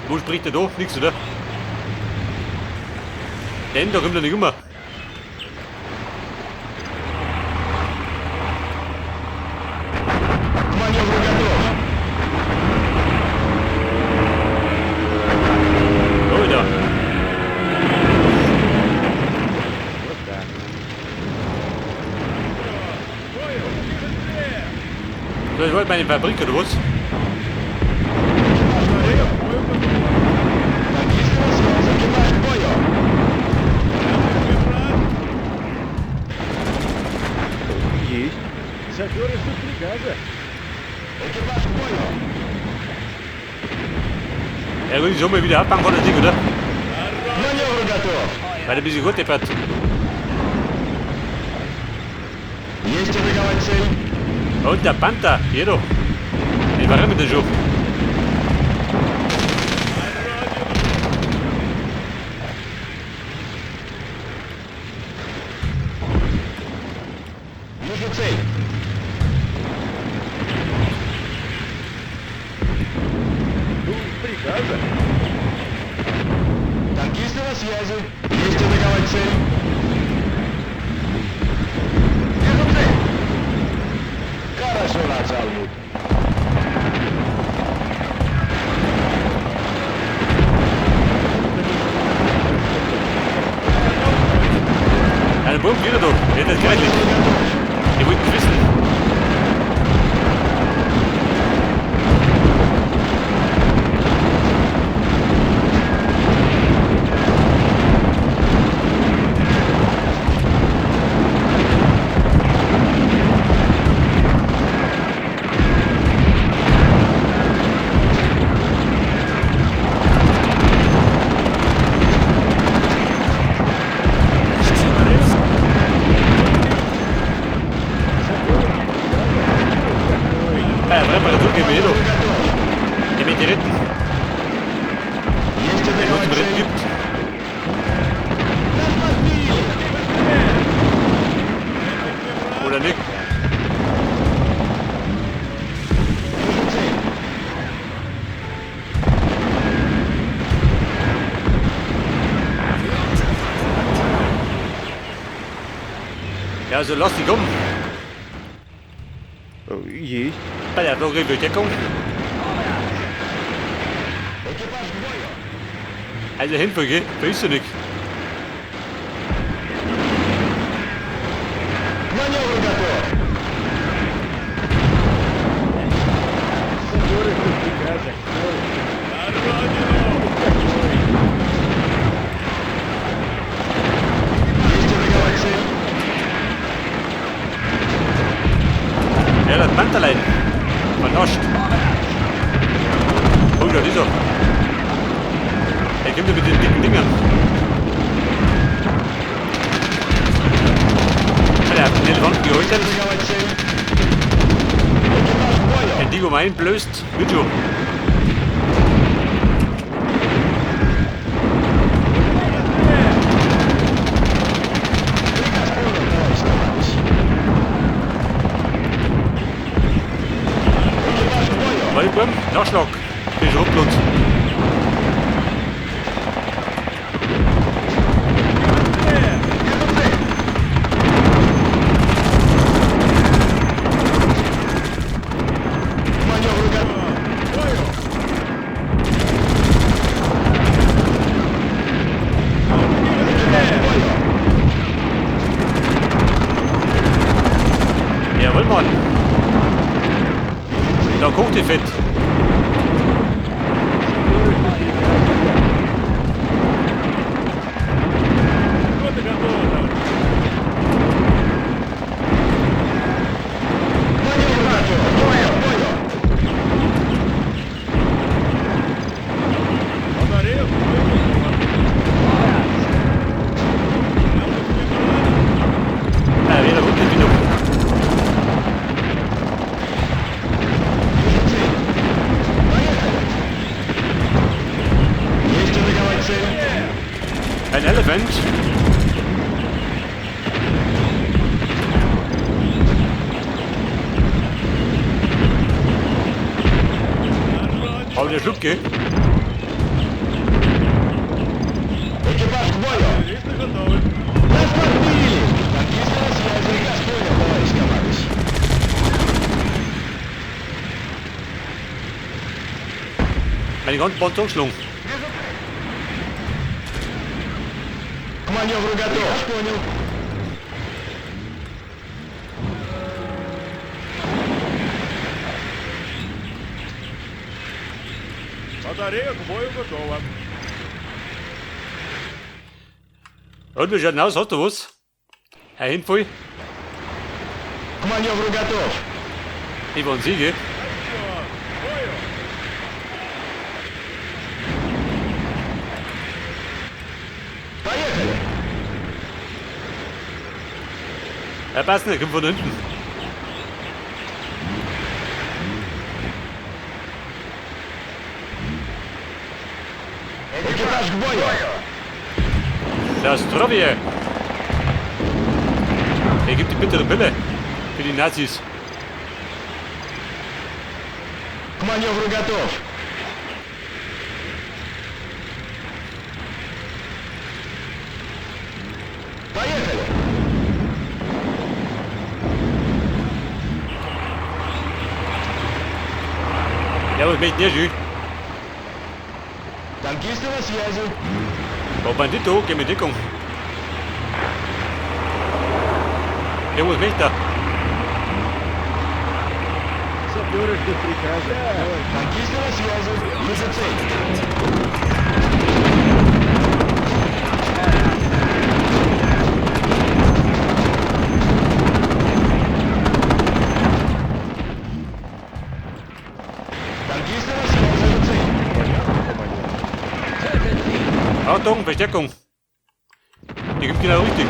Wo spricht der da? Nix, oder? Denn da kommt er nicht um. К маневру готов. Da wieder. Вот так. So, ich wollte meine Fabrik, oder was? Танкисты на связи. Экипаж к бою. Есть. Саперы ждут приказа. Экипаж к бою. Ja, will ich so mal wieder abbauen von der Ding, oder? К маневру готов. Weil er ein bisschen gut deppert. Есть атаковать цель. Und der Panther, hier doch. Ich war mit der Schuh. Вижу цель. Жду приказа. Танкисты на связи. Есть атаковать цель. Вижу цель. Хорошо, начальник. Eine Bombe wieder doch. Ja, das geil. Ich wollte nicht wissen. Ja, Reparatur geben wir eh doch. Ich mit die Ritten. Есть Wenn es атаковать Ritten цель. gibt. Нас подбили. Oder nicht. Вижу цель. Ja, also lass die kommen. Есть. Bei der Flugrewe Deckung. Экипаж к бою. Also hinfolge, da ist ja nichts. К маневру готов. Саперы ждут приказа. К бою. Есть атаковать цель. Ja, das Pantherlein. Vernascht. Oh, da ist er. Er kommt ja mit den dicken Dingern. Ja, der hat den Elefanten geholt. Dann. Атаковать цель. Экипаж к бою. Ein Ding um einblößt. Wird schon. Приказ понял, товарищ, товарищ. Экипаж к бою. Waldburm, Nachschlag. Ist Rupplut. Вижу цель. К маневру готов. Экипаж к бою. Jawohl, Mann. Da kocht die Fett. Саперы ждут приказа. К маневру готов. Бою, бою. Ja, wieder runter wieder. Вижу цель. Поехали. Есть атаковать цель. Ein Elefant. Aber der Schlucke. готовы. Нас подбили! Танкисты на связи. Приказ понял, товарищ командующий. Meine ganzen Panzer angeschlagen. К маневру готов. Понял. Батарея к бою готова. Und wie schaut denn aus? Hast du was? Herr Hinfui, К маневру готов. ich war ein Siege. Всё, к бою! Поехали. Herr Bassner, kommt von hinten. Экипаж к бою. Das Zdrowie. Er gibt die bittere Pille für die Nazis. К маневру готов. Поехали. Ja, was möchte der Танкисты на связи. Oh, Bandito, geh mit Deckung. Der muss mich da. Саперы ждут приказа. Танкисты на связи. Вижу цель. Танкисты на связи. Вижу цель. Achtung, Verstärkung. Die gibt genau richtig.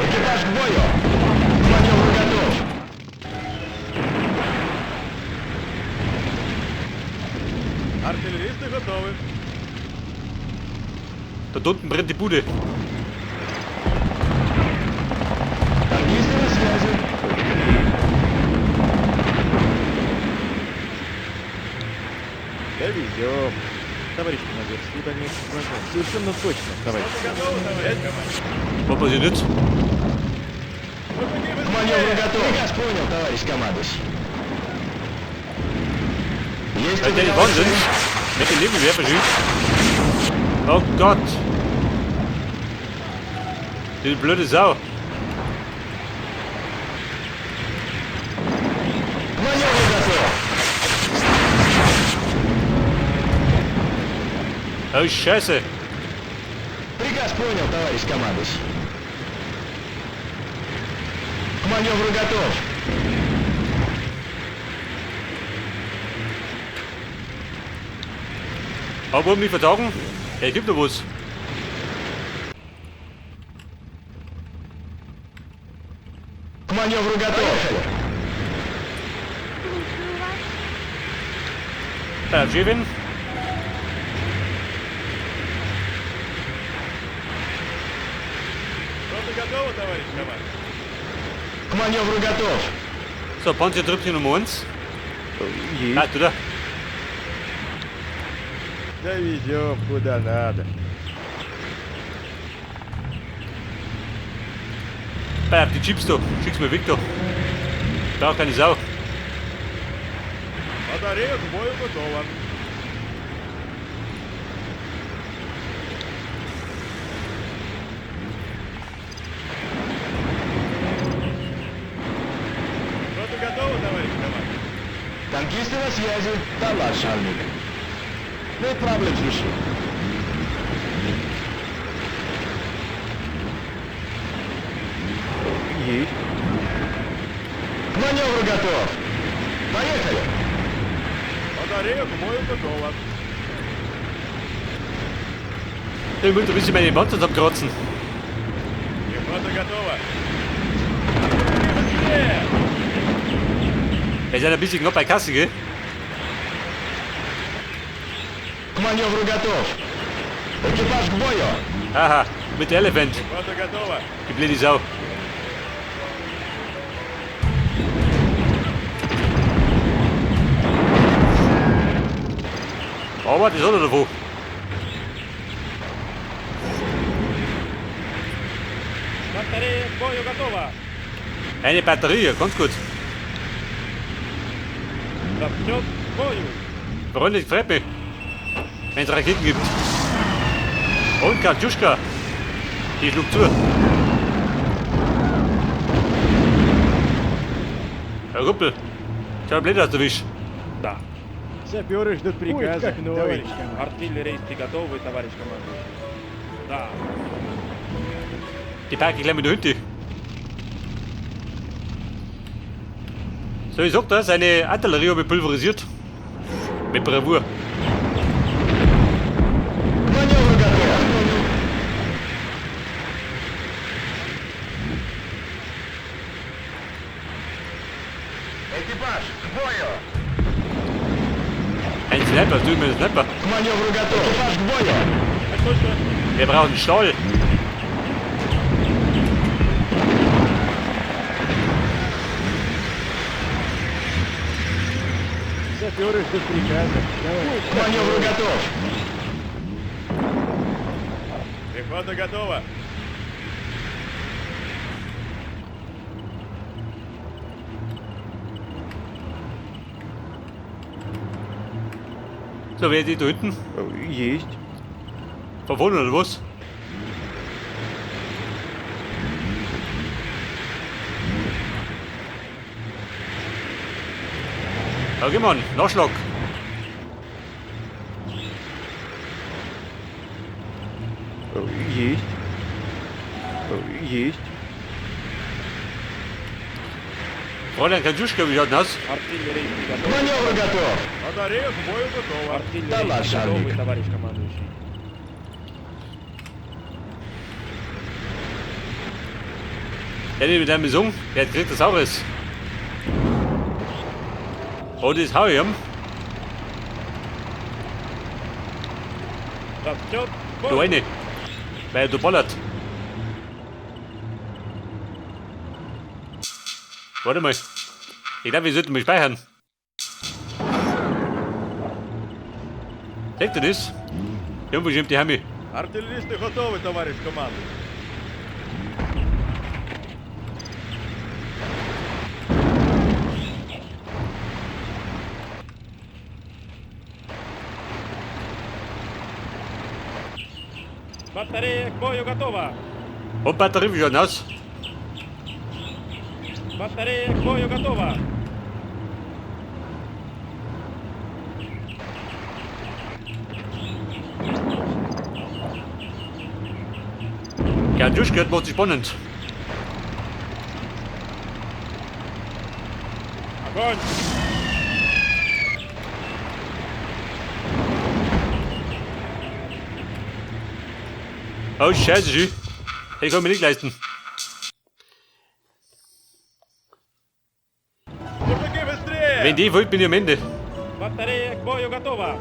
Экипаж к бою! К маневру готов! Артиллеристы готовы. Da unten brennt die Bude. Танкисты на связи! Довезем. Товарищ командир, тут они Совершенно точно, товарищ. Рота готова, товарищ командир. Was passiert jetzt? Выходи К маневру быстрее! готов! Приказ понял, товарищ командующий. Есть у Seid ihr меня die Wahnsinn? цель. Mit dem Nebelwerfer schießt. Oh Gott. Die blöde Sau. К маневру готов! Oh Scheiße. Приказ понял, товарищ командующий. К маневру готов! Aber wollen mich vertagen? Er gibt doch was. К маневру готов! Слушаю вас. Jevin? Рота готова, товарищ командир. К маневру готов! So, Panzertrüppchen Nummer 1. Есть. Ah, du da. Довезем куда надо. Bei die Chips da. Schick's mir Victor. Braucht keine Sau. Батарея к бою готова. Рота готова, товарищ командир. Танкисты на связи. Товарищ начальник. No problem, слушай. Есть. К маневру готов. Поехали. Батарея к бою готова. Ich will ein bisschen meine Panzer abkratzen. Пехота готова. Быстрее! Wir sind ein bisschen knapp bei Kasse, gell? К маневру готов. Экипаж к бою. Aha, mit der Elephant. Пехота готова. Die blöde Sau. Torwart ist auch noch davon. Батарея к бою готова. Eine Batterie, ja, ganz gut. Расчет к бою. Freunde, ich freut mich. Wenn es Raketen gibt. Und Katjuschka. Die schlug zu. Herr Ruppel, schau blöd aus, du Wisch. Да. Саперы ждут приказа, как новый. товарищ командир. Артиллерийцы готовы, товарищ командующий. Да. Die packe ich gleich mit der Hütte. So, ich sag das, eine Artillerie habe ich pulverisiert. Mit Bravour. К маневру готов. Экипаж, к бою! Ein Sniper, du mit einem Sniper. К маневру готов! Экипаж, к бою! Так точно. Wir brauchen Stahl. Саперы ждут приказа, товарищ. К маневру готов! Пехота готова. So, wer ist die da hinten? Есть. Verwundert oder was? Okay, Mann, Nachschlag. Есть. Есть. Fräulein Katjuschka, wie schaut denn aus? Артиллерийцы К готовы. маневру готов! Батарея к бою готова. Артиллерийцы Товарищ готовы, Армик. товарищ командующий. Der mit deinem Song, der kriegt das Saures. Und das hau ich ihm. Расчет к Du бою. eine. Weil du ballert. Warte mal. Ich glaube, wir sollten mal speichern. Seht ihr das? Irgendwo stimmt die Heime. Артиллеристы готовы, товарищ командующий. Батарея к бою готова. Und Batterie, wie schaut denn aus? Батарея к бою готова. Katjuschka, das macht sich spannend. Огонь! Oh, scheiße, schön. Ich kann mir nicht leisten. Мужики, быстрее! Wenn die wollt, bin ich am Ende. Батарея к бою готова.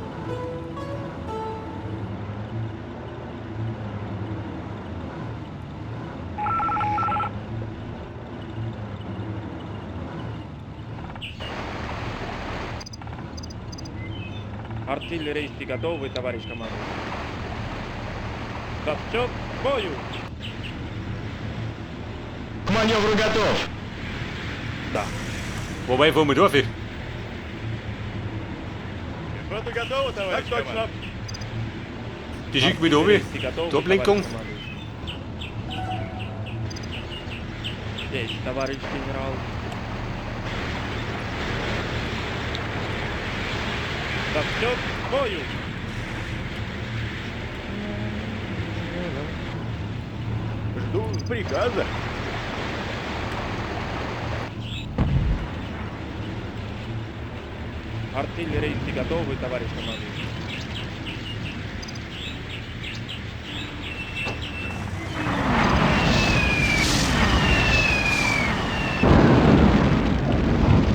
Артиллеристы готовы, товарищ командующий. Расчет к бою. К маневру готов! Да. Wobei, wo wir durch? Пехота готова, товарищ Так точно. командующий. Die schickt mich da oben. Артиллеристы готовы, Zur Ablenkung. товарищ командующий. Здесь, товарищ генерал. Расчет к бою. Жду приказа. Артиллеристы готовы, товарищ командующий.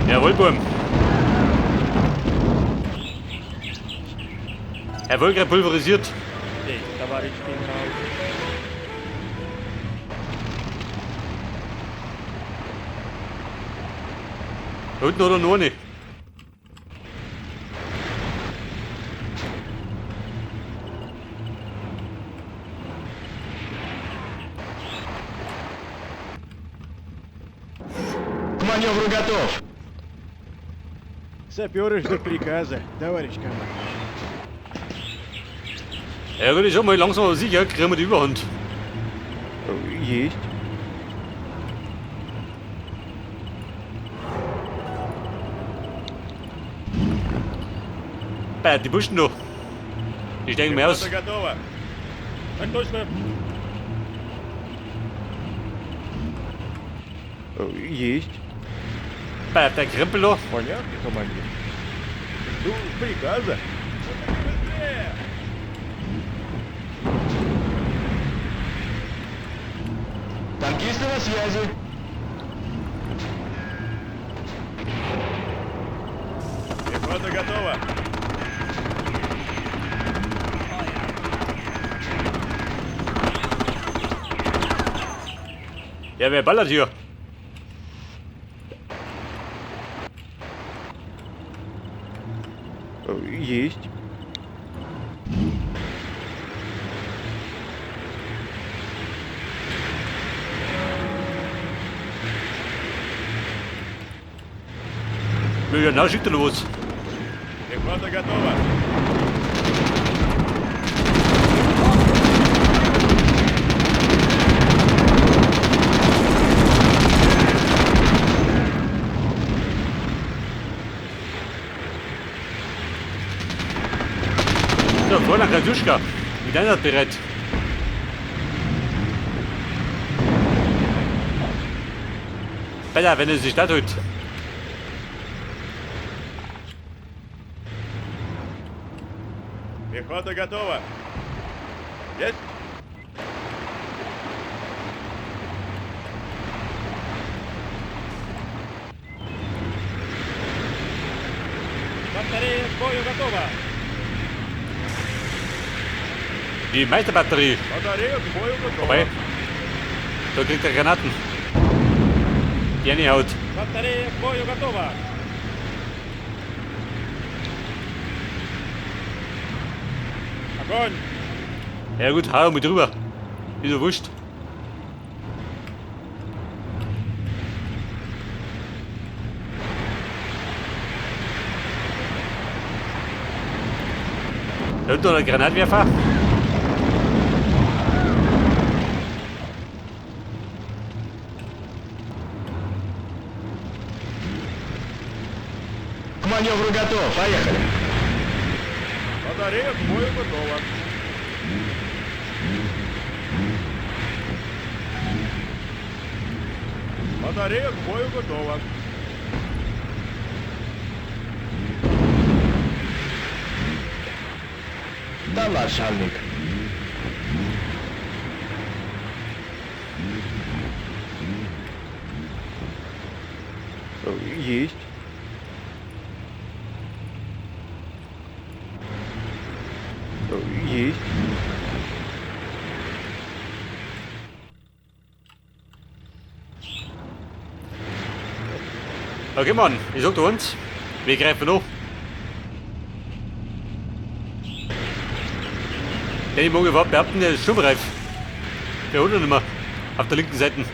Jawohl, Burm. Er wurde gerade pulverisiert. Здесь, товарищ генерал. Da unten hat er noch eine. Маневру готов. Саперы ждут приказа, товарищ командующий. Ja, würde ich schon mal langsam aber sicher, kriegen wir die Überhand. Есть. Bei, die Buschen noch. Die steigen mir aus. Пехота готова. Так точно. Есть. Bei, der Krempel noch. Понятно, командир. Жду приказа. Быстрее! Танкисты на связи. Пехота готова. Ja, wer ballert hier? Есть. Ja, na, schickt er los. Пехота готова. So, vorne Katjuschka. Mit Einsatz bereit. Besser, wenn es die Stadt holt. Пехота готова. Есть. Батарея к бою готова. Die Meisterbatterie. Батарея к бою готова. Vorbei. Da kriegt er Granaten. Die eine haut. Батарея к бою готова. Огонь! Ja gut, hau mit drüber. Ist ja wurscht. Da unten noch ein Granatwerfer. К маневру готов. Поехали. Батарея к бою готова. Батарея к бою готова. Да, начальник. Есть. Есть. Okay, Mann, ich sag dir uns, wir greifen an. Denn ich mag überhaupt behaupten, der ist sturmreif. Der holt er nicht mehr. Auf der linken Seite.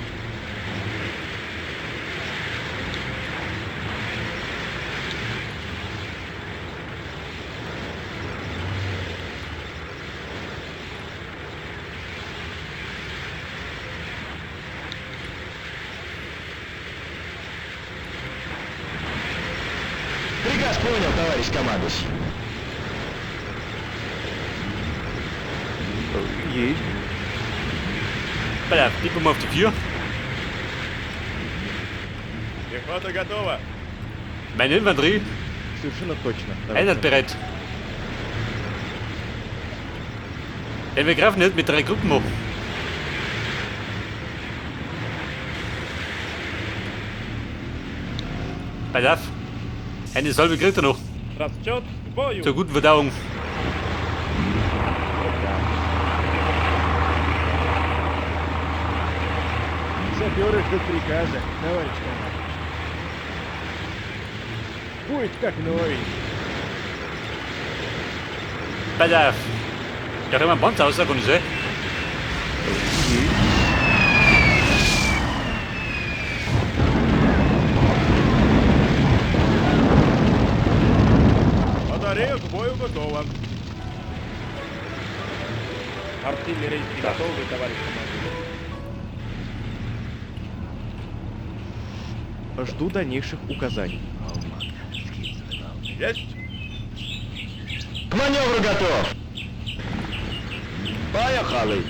Приказ понял, товарищ командующий. Есть. Pass auf, die kommen auf die 4. Пехота готова. Meine Infanterie, Совершенно точно. einsatzbereit. Denn wir greifen nicht mit 3 Gruppen an. Pass auf. Eine Salve kriegt er noch. Расчет к бою. Zur guten Verdauung. Саперы ждут приказа, товарищ командующий. Будет как новенький. Pass auf. Da können wir einen Panzer raus, kann ich sehen. Есть. Готова. Артиллерийцы готовы, товарищ командир. Жду дальнейших указаний. Есть! К маневру готов. Поехали.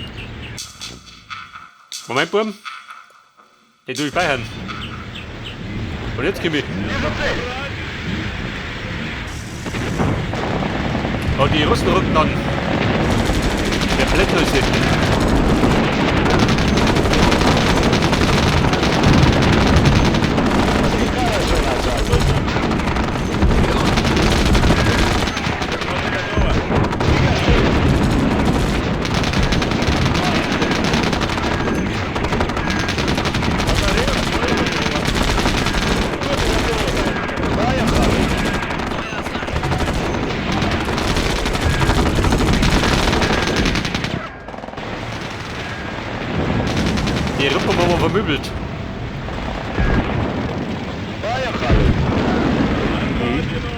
Moment, Buben. Den tue ich speichern. Und jetzt komm ich. Вижу цель. Oh, die Russen rücken an. Der Plättnüsse. Хорошо, начальник. Пехота готова. Батарея к бою готова. Пехота готова, товарищ командир. Поехали. Die Rippen haben wir vermöbelt. Поехали. Родину!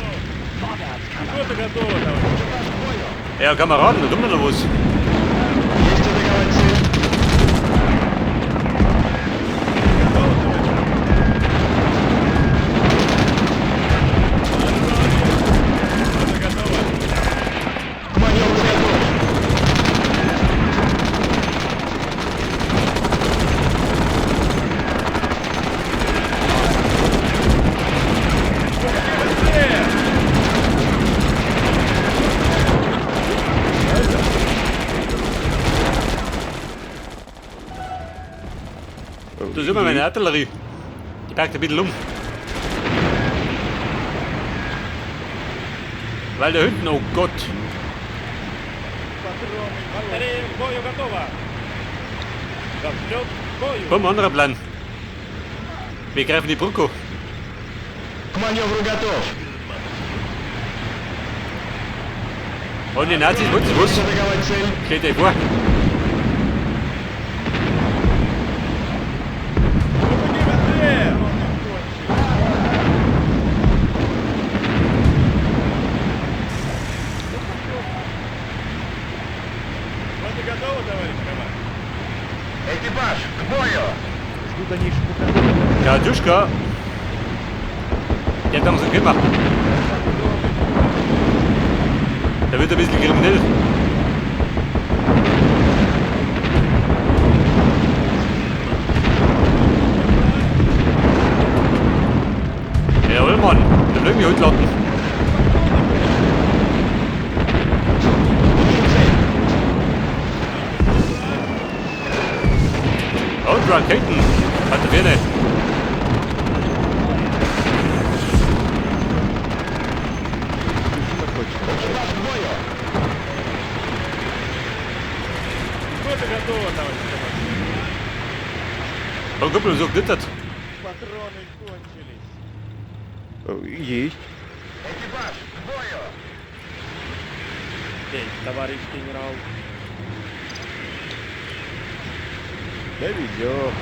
Пехота готова, товарищ. Ja, Kameraden, da kommt noch was. Есть атаковать цель. Готова, товарищ командир. Пехота готова. К маневру готов. Быстрее! Das ist immer meine Artillerie. Die packt ein bisschen um. Weil da hinten, oh Gott. Патроны Батарея к бою готова. Расчет к бою. Komm, anderer Plan. Wir greifen die Brücke an. К маневру готов. Und die Nazis wollen was? Есть атаковать цель. Steht euch vor. Мужики, быстрее! кончились. Пехота готова, товарищ командир. Экипаж, к бою. Жду дальнейших указаний. Катюшка. Der hat langsam gemacht. Der wird ein bisschen kriminell. Jawohl, Mann. Der will mich heute landen. Вижу цель. Und Raketen. Hat der Birne. Совершенно точно. Экипаж, к бою. Пехота готова, товарищ командир. Oh, Kumpel, so glittert. Патроны кончились. Есть. Экипаж, к бою. Есть, товарищ генерал. Доведем.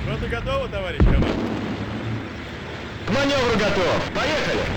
Пехота готова, товарищ командир. К маневру готов. Поехали.